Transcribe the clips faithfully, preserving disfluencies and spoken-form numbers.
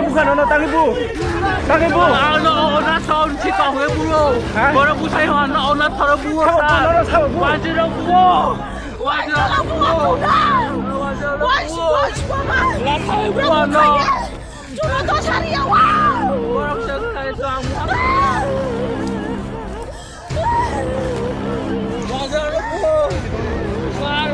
Bukan ono tangi bu. Tangi bu. Ano ona saun si kau he bulo. Hah? Boro busai ho ano ona thoro buo. Sabo sa. Ono sabo bu. Wajiro buo. Wajiro buo. Wajiro buo. Wajiro buo. Lakai buo no. Cuma kau cari ya, wow. Borok se khai to ang. Wajiro buo. Sar.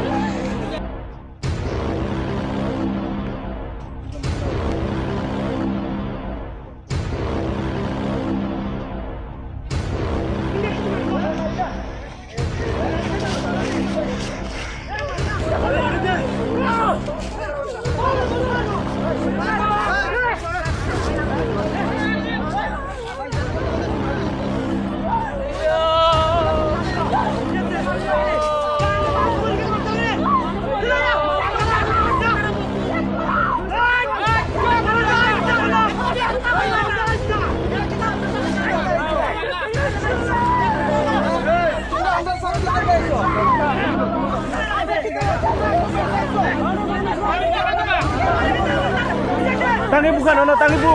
Tangi bukan ono, tangi bu.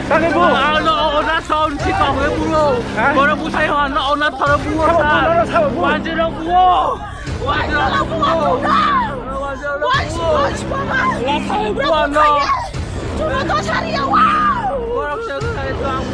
Tangi bu. Ano ona saun si kau he bulo. Hah? Boro busai ho ano ona thoro buo. Sabo bu, sa. Ono sabo bu. Wajiro buo. Wajiro buo. Wajiro buo. Lakai buo no. Cuma kau cari ya, wow. Borok se khai to ang.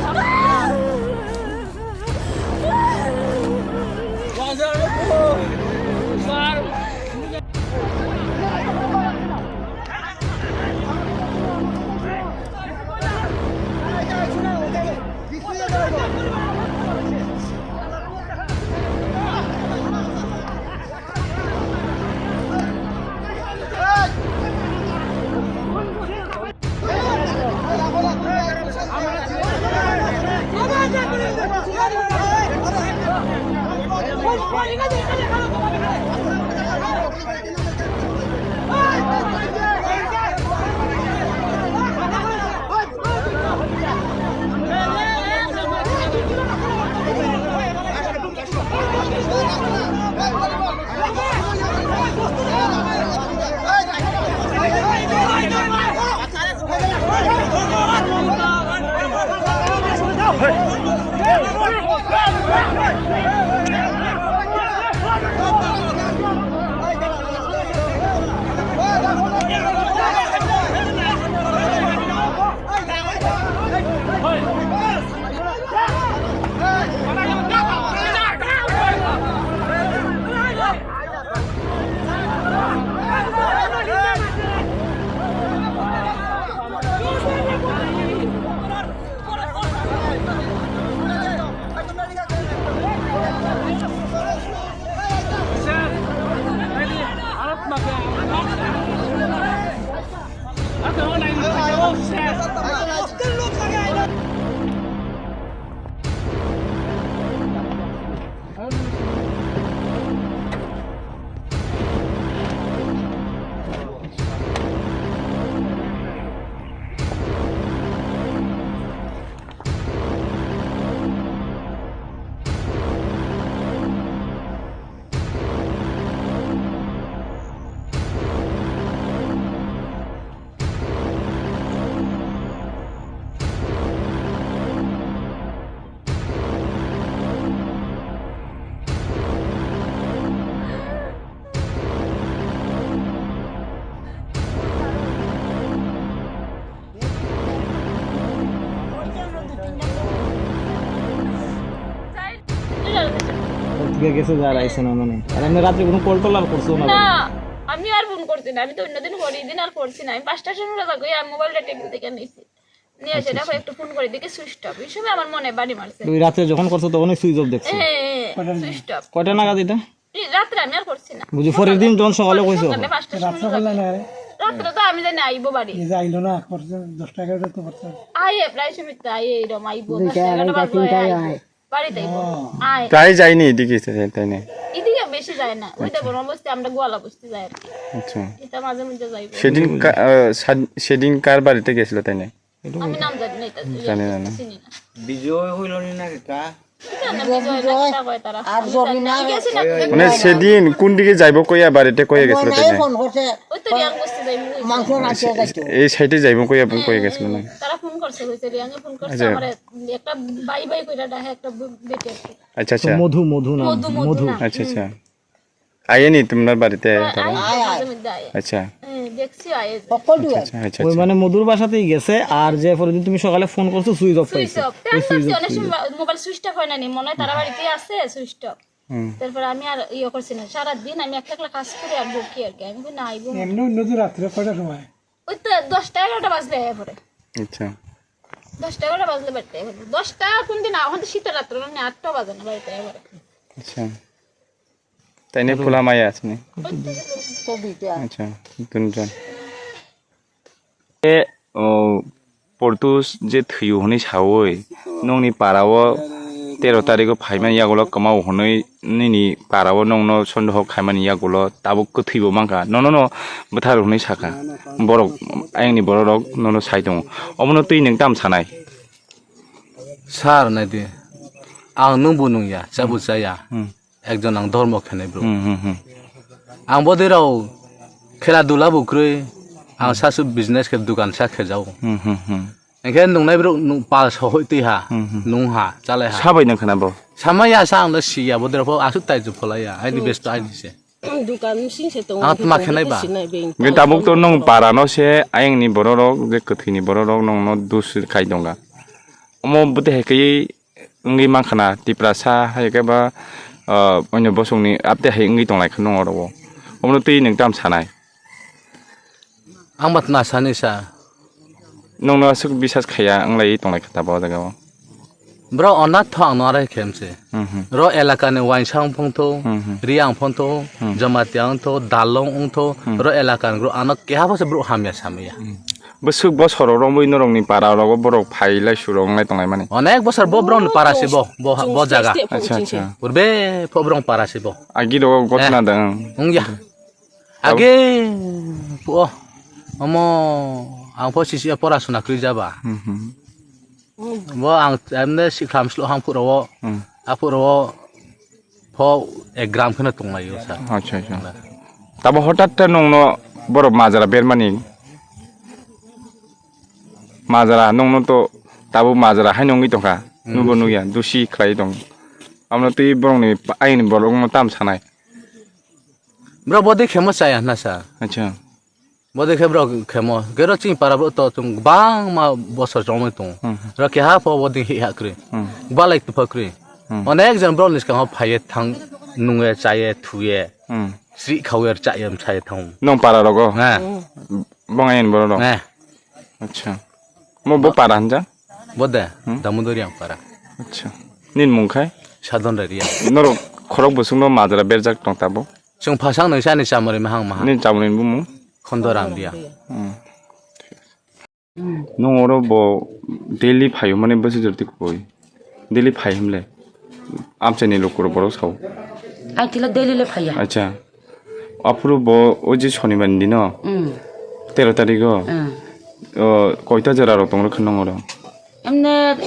ঠিক আছে, যা, আর আইসো না, মানে। আর এমনি রাত্রে কোনো কল টল আর করছো না? না, আমি আর ফোন করছি না। আমি তো অন্যদিন করি, এই দিন আর করছি না। আমি পাঁচটার সময় রোজা করি, আর মোবাইলটা টেবিল থেকে নিছি। নিয়ে এসে দেখো, একটু ফোন করে দেখি সুইচ অফ। এই সময় আমার মনে বাড়ি মারছে। ওই রাত্রে যখন করছো, তখনই সুইচ অফ দেখছো? হ্যাঁ, হ্যাঁ, হ্যাঁ, সুইচ অফ। কয়টা নাগাদ এটা? এই রাত্রে আমি আর করছি না। বুঝি, পরের দিন যখন সকালে কইছো? সকালে পাঁচটার সময় সকালে। রাত্রে তো আমি জানি আইবো বাড়ি। এই যে আইলো না, করছে দশটা এগারোটা তো করছে। আই এ প্রায় সময় তো আই, এইরকম আইবো, দুইটা, দশটা এগারোটা আড়াইটা, বাজে তিনটায় আই। আয়। বাড়িতে আইবো। হুম। আয়। প্রায় যায়নি এদিকে, তাই, তাই না? এদিকে বেশি যায় না, ওই তো আচ্ছা। বড় বস্তি, আমরা গোয়ালা বস্তি যাই আর কি। আচ্ছা। এটা মাঝে মধ্যে যাইবো। সেদিন কা-, আহ, সাদ-, সেদিন কার বাড়িতে গেছিল, তাই না? আমি নাম জানি না, এটা জানি না, না। চিনি না। বিজয় হইল নি না কাকা? আর জরিনা। মানে সেদিন কোন দিকে যাইব কইয়া বাড়িতে কইয়া গেছিল তাই না? ফোন করছে। মাংস রাখতে যাইতো। এই সাইডে যাইব কইয়া কইয়া গেছিল না? তারা ফোন করছে, কইছে, রিয়াংয়ে ফোন করছে, আচ্ছা। আমারে একটা বাই বাই কইরা ডাহে একটা ব-, বেটি আর কি। আচ্ছা, আচ্ছা। মধু, মধু নাম। মধু, মধু মধু। নাম। আচ্ছা, আচ্ছা। আইনি তোমার বাড়িতে হ্যাঁ, তারা? আয়, আয়, মাঝে মধ্যে আয়। আচ্ছা। হ্যাঁ, দেখছি আয়। আচ্ছা, আচ্ছা, ওই আচ্ছা। মানে মধুর বাসাতেই গেছে, আর যে পরের দিন তুমি সকালে ফোন করছো, সুইচ অফ সুইচ পাইছো। অফ। ওই সুইচ অফ, অনেক সময় মোবাইল সুইচ অফ হয় না নি, মনে হয় তারা বাড়িতেই আছে, সুইচ অফ। হুম। তারপরে আমি আর ইয়ে করছি না, সারা দিন আমি একলা একলা কাজ করি আর বকি আর কি। আমি বলি, "না, আইবো না।" এমনি অন্য দিন রাত্রে কয়টার সময়? ওই তো দশটা এগারোটা বাজলে আয় পরে। আচ্ছা। দশটা এগারোটা বাজলে বাড়িতে আয় পরে। দশটা কোন দিন, এখন তো শীতের রাত্রে, মানে আটটা বাজে না বাড়িতে আয় পরে। আচ্ছা। তাই নিয়ে খোলা মায়া আছে নি? ওই তো। আচ্ছা, তিনজন। E, o, Portus je thwiyo hwnwi sawi, nokni para-o tero tarikh-o phaimani yagulo kwmao hwnwi nini para-o nokno sondoho khaimani yagulo tabuk kwthwibo mankha, nono no bwthar hwnwi sakha, borok ayangni bororok nono sai tongo, omono twi nwng tamo sanai? Sir, naidi, ang nwngbo nungya, chabo chaya. Hmm. Ekjon ang dhormo khenai bro. Hmm, hmm, hmm. Ang bodi rao khela dula bo kwrwi, ang sasu business khe dukan sa khe jao. Hmm, hmm, hmm. Engkhe nungnai bro nung pal sohoi twi ha, hmm, hmm, nung ha, chalai ha. Sabai nang khana bo? Samaya sa ang da siya bodi rao asuk tai ju pholaya, aini besto aini se. Dukan sing se tongo. Ang tma khenai ba? Sinai beng. Nge tabuk to nung para no se ayang ni bororok je kwthwi ni bororok nung no dus khai donga. Omo bwtwi hai khe wngwi mankha na, Tiprasa hai khe ba, ah, onyo bosongni apte hai wngwi tonglaikha nung oro o. Omono twi nwng tamo sanai? Ang ba tma sani sa. Nungno aswk bisas khaiya wnglaui tonglaikha tabuk o jaga o. Bro, onath tho ang no arai khe mse. Mhm. Ro elaka ni Wainsa wng phong tho, mhm, Riya wng phong tho, mhm, Jamatia wng tho, Dalong wng tho, mhm, ro elaka ni bro ano keha pho se bro hamya samya. Mhm. Bwswk bosor romwi norokni para rogo borok phai lai surok wnglai tonglai mani. Onek bosor bo borokni para se bo, bo, bo jaga. Acha, acha. Purbe pho borokni para se bo. Agi rogo gotna da, ang. Wngya. Age pho, omo, ang pho sisi porasuna kwrwi jaba. Hmm, hmm. Bo ang emne sikham slo hang phuro, hmm, aphuro pho ek gram kheno tonglaio sa. Acha, acha. Tabo hotat ta nongno borok majra bermani. Majra nongno to tabo majra hai nongwi tongkha. Hmm. Nubo nugya, dusi khlai tong. Amno twi borokni pa-, ayni borokno tam sanai. Bro, bodi khemo chaya hwnna sa. Acha. Bodi khe bro khemo. Gero chini para bro to chung bangma bosor chongmani tongo. Hmm. Bro keha pho bodi hi ha kwrwi. Hmm. Balai tupha kwrwi. Hmm. Onek jon bro ni swkango phaiye thang nunge chaye thuye. Hmm. Sri khawe chaye msaye thang. Nong para rogo? He. Bong ayen boro rok? He. Acha. Mo bo para hanja? Bo de, hmm? Damodari ang para. Acha. Nin mung khai? Sadon Rai Riya. Norok khorok bosong no majra berjak tong tabo? Chwng phasang nai sani chamari mahang maha. Nin chamari bumung? Khondorang Riya. Hmm. Nung oro bo daily phaio mani bwswk jora twi koi? Daily phai himle? Amchaini lukurok borok sao. Ai tila daily le phaiya. Acha. Aphuru bo o je sonibar ni dino? Hmm. Tero tarikh o? Hmm. O, koita jora rok tong rwkha nung oro? Emne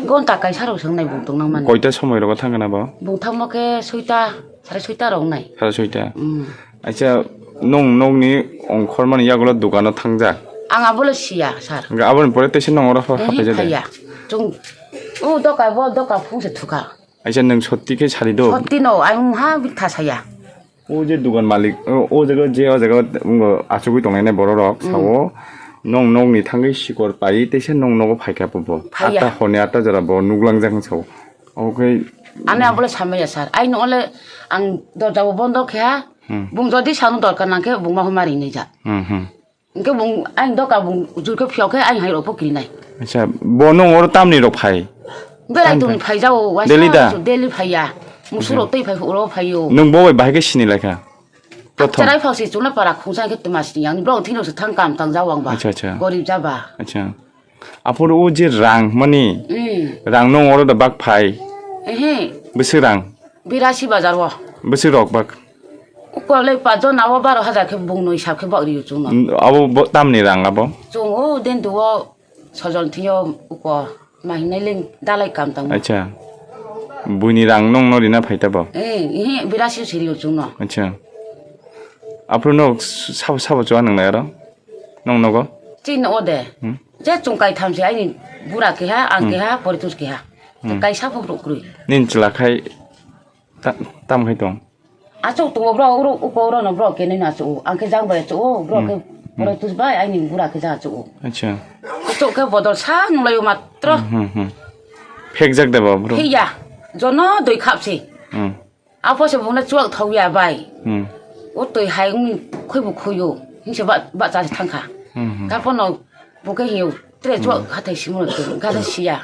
gonta kaisa rok swng nai bung tong nang mani. Koita somoi rogo thang kana bo? Bung thangmo khe soita, sare soita rok nai. Sare soita? Hmm. Acha, nung nokni ongkhormani yagulo dukano thangjak? Ang abole siya, sir. Hwnkhe aboni pore teisa nung oro ha-, eh, hapai jade? Phaiya. Chung, o doka, bo doka phung se thuka. Acha, nung sotti khe sari do? Sotti no, ang ha bitha saya. O je dukan malik, o, o jaga je o jaga, um, achugwi tongnai borok rok, mm, sao, nung nokni thangwi sikor pai, teisa nung nogo phaikha bo. Phaiya. Atta hone atta jora bo nuklangjak sao. Okay. Ani abole samaya, sir. Ai no ole ang dorja bo bondo khe ha. Hmm. Bung jodi sanu dorkar nang khe bung ma huma rinai ja. Hmm, hmm. Hwnkhe bung aing doka bung jur khe phiyok khe aing hai rok pho kirinai. Acha, bo nung oro tamni rok phai? Belai tam tongni phai? Phai jao, waisa daily da? Daily phaiya. Musuk rok tei phai oro phaio. Nung bo bai bahai khe sini laikha? Prothom. Cherai phao se chuna para khungsa khe tma sini yang bro thino se thang kam tang jao ang ba. Acha, acha. Gorib jaba. Acha. Aphuru o je rang mani, mm, rang nung oro da bak phai? Ehe. Bwswk rang? Birasi bazar o. Bwswk rok bak? Uko le pajon abo baro hajar khe bung noi sab khe bak rio chwng no. Mm, abo bo tamni rang abo? Chwng o den duo sojol thio uko mahinai leng dalai kam tang. Acha. Buini rang nongno rina phaita bo? Eh, ihi, birasi siri o chungno. Acha. Aphuru nok sabo, sabo chwa nang nai aro? Nong nogo? Chin o de. Hmm. Je chung kai tham se aini bura keha, ang Hmm. keha, poritus keha. Hmm. Kai sabo bro krui. Nin chwla khai ta-, tam khai tong? Achuk tongo bro, uro, uko uro no bro, kene na chu, ang khe jang bai chu, bro Hmm. khe Hmm. boro tus bai, aini bura khe ja chu. Acha. Achuk khe bodol sa nung lai matro. Hmm, hmm, hmm. Phek jak da ba bro? Phiya, jono doi khap se. Hmm. Apo se bung na chuak thau ya bai. Hmm. O toi hai ung khoi bu khoyo, hing se ba, ba cha se thang kha. Hmm, hmm. Ka po no bu khe hiu, tre chuak Hmm. kha thai si mo to, ga da si ya.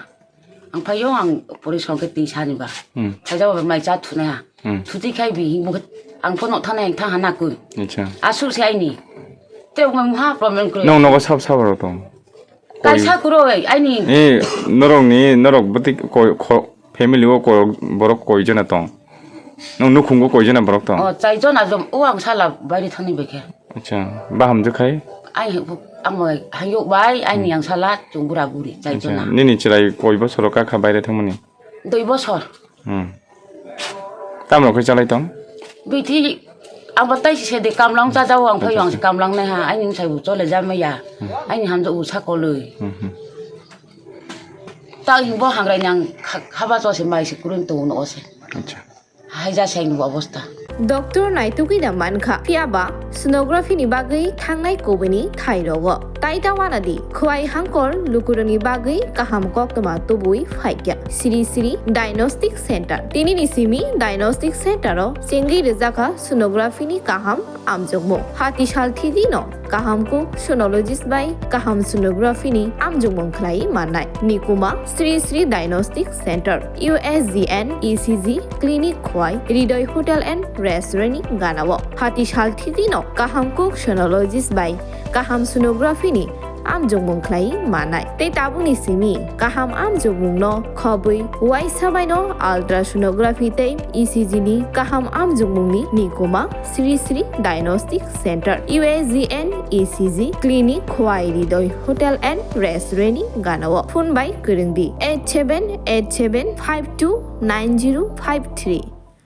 Ang phai yo ang pori song khe twi sani ba. Hmm. Thaijak ba mai cha thunai ha. Hmm. Thuti khai bi hing bo khe ang pho nok thang nai thang ha na kui. Acha. Asuk se aini. Te mo ha problem kre. Nong nogo sab sab ro tong? Kaisa kuro aini. Eh, norok ni, norok bwtwi koi, kho-, family o koi, borok koi jona tong? Nong nukhungo koi jona borok tong? O, chai jona jom, o ang sala baire thani bekhe. Acha, baham je khai? Ai, ang mo hayok bai, aini Hmm. ang sala, chung bura buri, chai Acha, jona. Nini chwrai koi bosor ka kha baire thangmani? Dui bosor. Hmm. Tamrok khe chalai tong? Bithi, ang bo tai se de kamlang cha jao, ang phai Acha, ang acha. Kamlang nai ha, aini sai bu chole ja maya. Hmm. Aini hamjo u sa koloi. Hmm, hmm. Ta hing bo hangrai nang kha-, khaba cho se mai se kurun to no se. Acha. Hai ja se aini bo obostha. Doctor naitugwi da mankha, phiya ba sonography ni bagwi thangnai kubuni thai rogo. Tai ta wana di, khwai hangkor lukurokni bagwi kaham koktwma tubui phaikya. Sri Sri Diagnostic Center. Tini ni simi Diagnostic Center o chengwi rwjakha sonography ni kaham amjokmung. Hati sal thidi no kaham kuk sonologist bai kaham sonography ni amjokmung khlai mannai. Nikuma Sri Sri Diagnostic Center, U S G N E C G clinic khwai Hridoy Hotel and Restaurant ni ganao. Hati sal thidi no kaham kuk sonologist bai kaham sonography ni amjokmung khlai mannai. Tei tabukni simi kaham amjokmungno khobwi uaisa baino ultrasonography tei E C G ni kaham amjokmungni nikuma Sri Sri Diagnostic Center, U S G N E C G clinic, Khwai Hridoy Hotel and Restaurant ni ganao. Phone bai kwrwng di eight seven eight seven five two nine zero five three.